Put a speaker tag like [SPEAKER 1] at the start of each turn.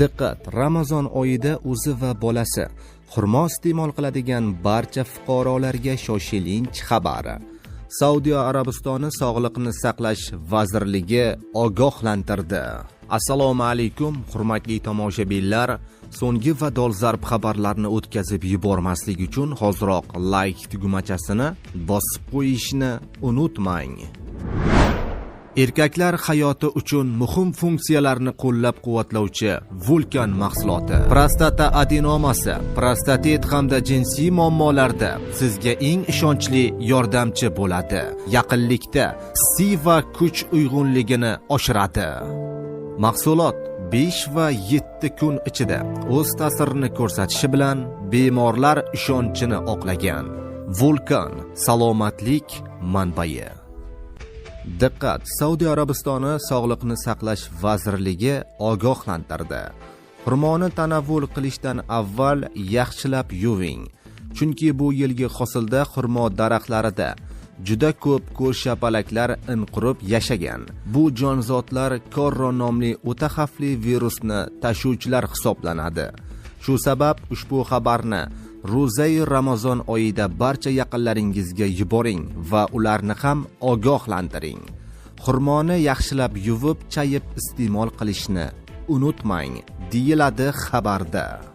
[SPEAKER 1] Diqqat! Ramazon oyida o'zi va bolasi xurmo iste'mol qiladigan barcha fuqarolarga shoshilinch xabar. Saudiya Arabistoni Sog'liqni saqlash vazirligi ogohlantirdi. Assalomu alaykum, hurmatli tomoshabinlar. So'nggi va dolzarb xabarlarni o'tkazib yubormaslik uchun hoziroq like tugmachasini bosib qo'yishni unutmang. Erkaklar hayoti uchun muhim funksiyalarni qo'llab-quvvatlovchi Vulkan mahsuloti. Prostata adenomasi, prostatit hamda jinsiy muammolarda sizga eng ishonchli yordamchi bo'ladi. Yaqinlikda hissiy va kuch uyg'unligini oshiradi. Mahsulot 5 va 7 kun ichida o'z ta'sirini ko'rsatishi bilan bemorlar ishonchini oqlagan. Vulkan salomatlik manbai. Diqqat! Saudiya Arabistoni Sog'liqni saqlash vazirligi ogohlantirdi. Xurmoni tanovul qilishdan avval yaxshilab yuving. Chunki bu yilgi hosilda xurmo daraxtlarida juda ko'p ko'rshapalaklar in qurib yashagan. Bu jonzotlar Korro nomli o'ta xavfli virusni tashuvchilar hisoblanadi. Shu sabab ushbu xabarni ro'zai Ramazon oyida barcha yaqinlaringizga yuboring va ularni ham ogohlantiring. Xurmoni yaxshilab yuvib, chayib iste'mol qilishni unutmang, deyiladi xabarda.